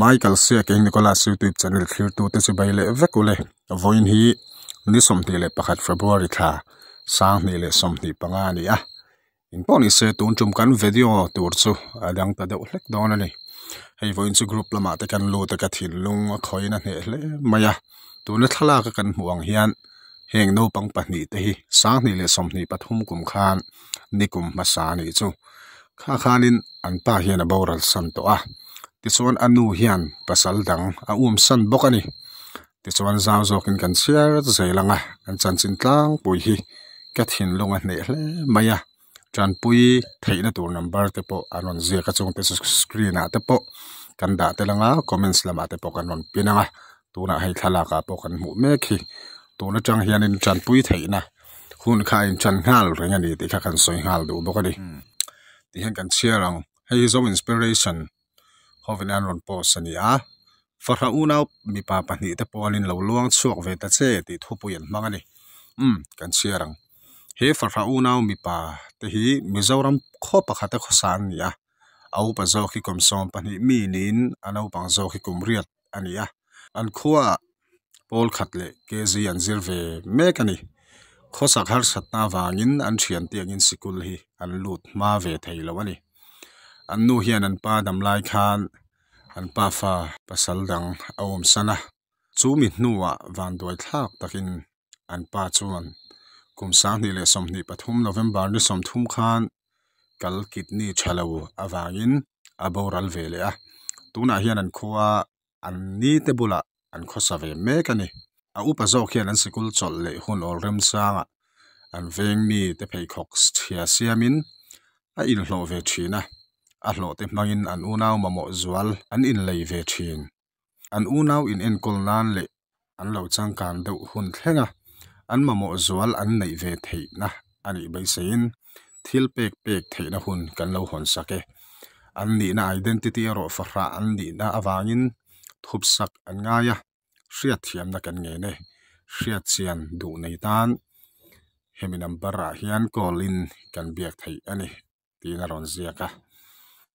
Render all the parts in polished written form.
Michael Siaking Nicholas YouTube channel thlirtute chu bei leh vek ule. Vawiin hi ni 21 February thla 2025 a ni a. In pawh ni se tun tum kan video tur chu a dang ta deuh hlek dawn a ni. Hei vawiin chu group lamah te kan lut a ka thinlung a khawiin a hneh hle mai a. Tuna thlalak a kan hmuh ang hian heng naupang pahnih te hi 2023 kum khan nikum hmasa a nih chu. Kha khanin an pa hian a boral san tawh a, tichuan a nu hian pasal dang a um san bawk a ni. Tichuan zau zawkin kan chhiar zel ang a, an chanchin tlangpui hi ka thinlung a hneh hle mai a, tanpui theihna tur number te pawh an rawn ziak a, chungte chu screen ah te pawh kan dah tel ang a, comments lamah te pawh kan rawn pin ang a, tunah hei thlalak ah pawh kan hmuh mek hi tun atang hianin tanpui theihna hun kha a inchan nghal reng a ni tih kha kan sawi nghal duh bawk a ni. Tihian kan chhiar ang, hei hi Zo Inspiration hovin an rawn post a ni a, Fahra unau mipa pahnih te pawhin lo luang chhuak ve ta che tih thupui an hmang a ni. Umm kan chhiar ang. He Fahra unau mipa te hi Mizoram khaw pakhata khawsa an ni a, a upa zawk hi kum 12 mi niin a naupang zawk hi kum riat a ni a, an khuaah pawl khat leh kg an zir ve mek a ni. Khawsak harsatna avangin an thian te angin sikul hi an lut hma ve thei lo a ni. An nu hian an pa dam lai khan an pa fa pasal dang a awm san a, chu mi hnuah vanduai thlak takin an pa chuan kum 2023 November ni 30 khan kal kidney tha lo avangin a boral ve leh a, tunah hian an khua an ni te bulah an khawsa ve mek a ni. A upa zawk hian an sikul chawlh leh hun awl remchangah an veng mi te pheikhawk chhia siamin a inhlawh ve thin a, a hlawh te hmangin an unau mamawh zual an inlei ve thin. An unau in enkawl nan leh an lo changkan deuh hun thleng a, an mamawh zual an neih ve theihna a nih beiseiin thil pek pek theihna hun kan lo hawn sak e. An nihna identity erawh fahrah an nihna avangin thupsak an ngai a, hriatthiamna kan ngen e. Hriatchian duh nei tan hemi number ah hian call in kan biak theih a ni. tiin a rawn ziak a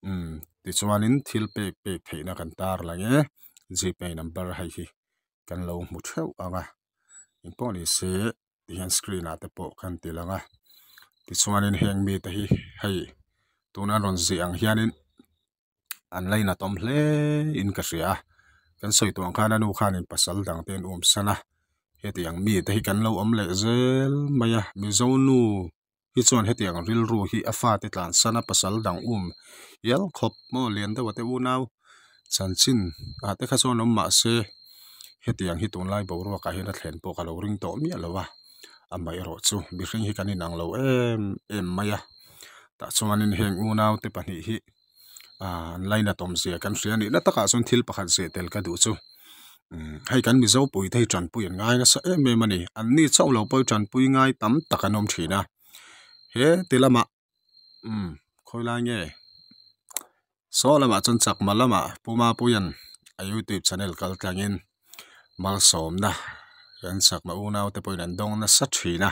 umm tichuanin thil pek pek theihna kan tar lang e gpay number hei hi kan lo hmu theuh ang a engpawh ni se tihian screen ah te pawh kan ti lang a tichuanin heng mite hi hei tuna rawn ziah ang hianin an lainat awm hle in ka hria a kan sawi tawh ang khan a nu khanin pasal dang te an um san a hetiang mite hi kan lo awm leh zel mai a mizo nu. Hi chuan hetiang rilru hi a fate tlansan a pasal dang um hial khawp maw lian deuh a te unau chanchin ah te kha chuan awm mah se hetiang hi tunlai boruak ah hian a thlen pawh ka lo ring tawh miah lo a amaherawh chu mihring hi kan inang lo em em mai a tah chuanin heng unau te pahnih hi ah an lainat awmzia kan hria a nih na takah chuan thil pakhat zeh tel ka duh chu umm hei kan mizo pui te hi tanpui an ngai nasa em em a ni an ni chauh lo pawh hi tanpui ngai tam tak an awm thin a he ti lamah umm khawi lai nge saw lamah chuan chakma lamah Pu Mapuia'n a youtube channel kal tlangin malsawmna kan chakma unau te pawhin an dawng nasa thin a.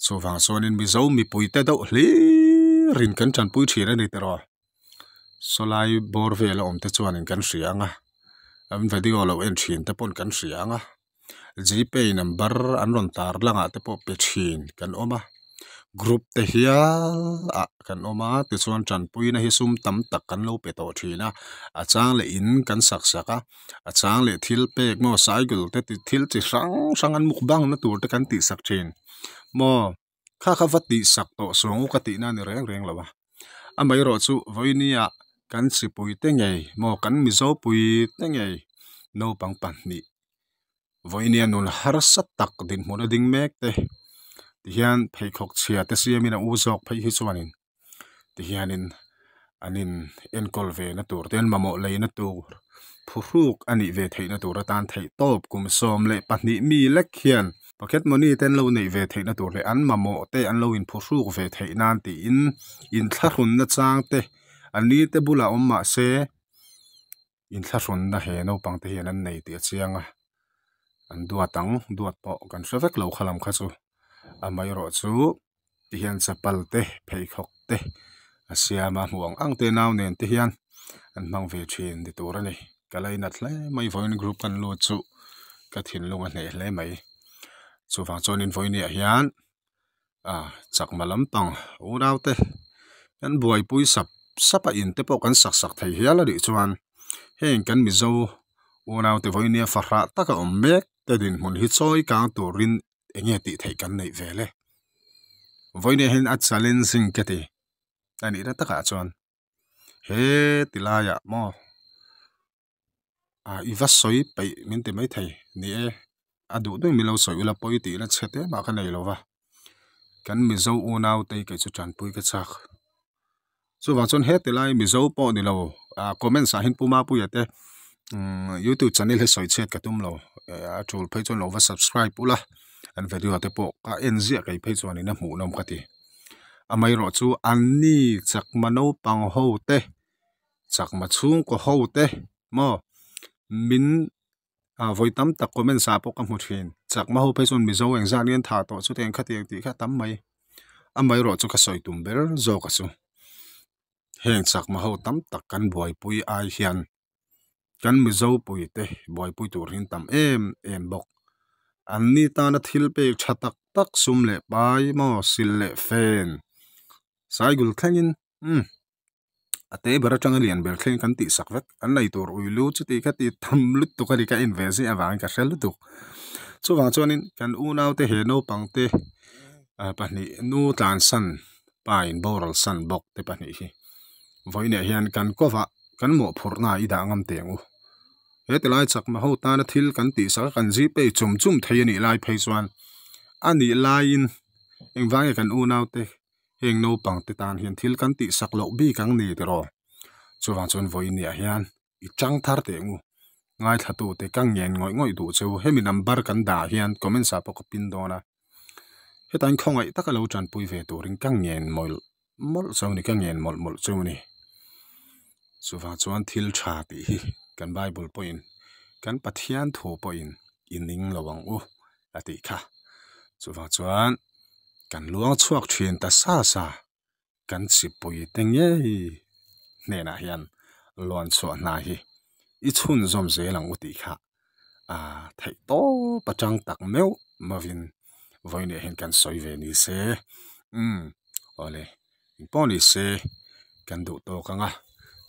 Chuvang chuanin Mizo mipuite deuh hlir in kan tanpui thin a ni tiraw. Sawlai bawr vel a awm te chuanin kan hria ang a, an video lo en thin te paw'n kan hria ang a, gpay number an rawn tar langah te pawh pe thin kan awm a, group te hial ah kan awm a tichuan tanpuina hi sum tam tak kan lo pe tawh thin a, a chang leh in kan sak sak a. A chang leh thil pek maw cycle te thil chi hrang hrang an mukbang na tur te kan tih sak thin maw kha kha va tih sak tawh suang u ka tih na a ni reng reng lo a amaherawh chu vawinia kan chipui te ngei maw kan mizo pui te ngei naupang pahnih vawinia nun harsa tak dinhmun a ding mek te tihian pheikhawk chhia te siamin a u zawk phei hi chuanin. Tihianin an in enkawl ve na tur te an mamawh lei na tur phuhruk a nih ve theih na tur atan theih tawp kum 12 mi lek hian pocket money te an lo neih ve theih na tur leh an mamawh te an lo in phuhruk ve theih nan tiin inthlahrun na chang te an ni te bulah awm mah se inthlahrunna he naupang te hian an nei tih a chiang a an duat ang duat pawh kan hre vek lo kha lam kha chu amaherawh chu. Tihian chapal te pheikhawk te a siam a hmuh ang ang te nau nen te hian an hmang ve thin ni tur a ni. Ka lainat hle mai vawiin group kan lut chu ka thinlung a hneh hle mai. Chuvang chuanin vawiiniah hian ah chakma lampang unaute kan buaipui sap sap a in te pawh kan sak sak thei hial a nih chuan heng kan mizo unaute vawiinia fahrah taka awm mek te dinhmun hi chawi kang turin enge tih theih kan neih vel e. Vawiiniah hian a challenging ka ti a nihna takah chuan he ti laiah maw ah i va sawi peih min ti maithei ni e a duh duh min lo sawi ula pawi tihna chhe te mah ka nei lo va kan mizo unau te kei chu tanpui ka chak chuvang chuan heti lai mizo pawh ni lo ah comments ah hian pu mapuia te umm youtube channel hi sawi chhiat ka tum lo a tul phei chuan lo va subscribe ula an video te pawh ka en ziah kei phei chuan in a hmuh nawm ka ti amaherawhchu an ni chakma naupang ho te. Chakma chhungkaw ho te maw min ah vawi tam tak comments ah pawh ka hmu thin chakma ho phei chuan mizo eng zat nge an thah tawh chutiang khatiang tih kha a tam mai amaherawh chu ka sawi tum ber zawk a chu heng chakma ho tam tak kan buaipui ai hian kan mizo pui te buaipui tur hi an tam em em bawk an ni tana thil pek tha tak tak sum leh pai maw sil leh fen saigul thlengin umm. A te ber atanga lian ber thleng kan tih sak vek an nei tur ui lu chuti kha ti tam lutuk a ni ka en ve zia avangin ka hre lutuk chuvang chuanin kan unau te he naupang te ah pahnih nu tlansan pa in boral san bawk te pahnih hi vawiinah hian kan kawvah kan mawhphurhna ah i dah ngam teh ang u he tilai chakma ho tana thil kan tih sak a kan zipei chum chum thei a nih lai phei chuan a nih laiin engvang nge kan unau te. Heng naupang te tan hian thil kan tih sak loh bik ang ni tiraw? Chuvang chuan vawiiniah hian i chang thar teh ngu. Ngaithla te ka ngen ngawih ngawih duh cheu. Hemi number kan dah hian comments ah pawh ka pin dawn a. Hetain khawngaih taka lo tanpui ve turin ka ngen mawlh mawlh cheu ni, ka ngen mawlh mawlh cheu ni. Chuvang chuan thil tha tih hi kan Bible pawhin kan Pathian thu pawhin i ning lo ang u a tih kha. Chuvang chuan kan luang chhuak thin ta sa sa kan chipui te ngei hnenah hian luan chhuah hna hi i chhunzawm zel ang u tih kha ah theih tawp atang tak meuh mauvin vawiinah hian kan sawi ve ni se umm awle engpawh ni se kan duh tawk ang a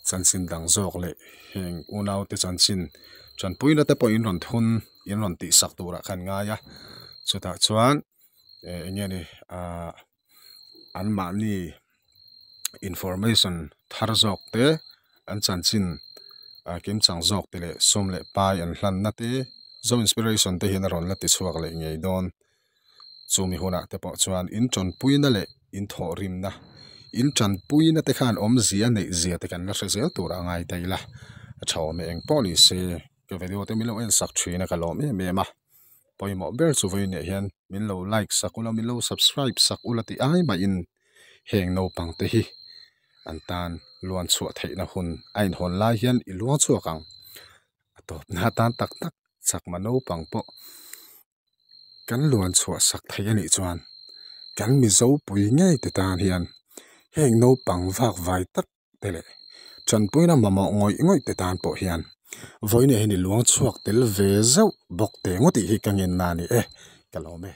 chanchin dang zawk leh heng unaute chanchin tanpuina te pawh in rawn thun in rawn tih sak turah khan ngai a chutah chuan eh eng nge ni ah anmahni information thar zawk te an chanchin ah kimchang zawk te leh sum leh pai an hlanna te zo inspiration te hian a rawn la ti chhuak leh ngei dawn. Chumi hunah te pawh chuan in tanpuina leh in thawhrimna, in tanpuina te khan awmzia neih zia te kan la hre zel tur a ngai ta ila. A tha awm e eng pawh ni se ka video te min lo en sak thin a ka lawm em em a. Pawimawh ber chu vawiinah hian min lo like sak ula min lo subscribe sak ula tih ai mahin heng naupang te hi an tan luan chhuah theihna hun a inhawn lai hian i luang chhuak ang. A tawpna atan tak tak chakma naupang pawh. Kan luan chhuah sak thei a nih chuan kan Mizo pui ngei te tan hian heng naupang vak vai tak te leh tanpuina mamawh ngawih ngawih te tan pawh hian vawiin ah hian i luang chhuak tel ve zeuh bawk teh ngawt tih hi ka ngen na a ni e ka lawm e.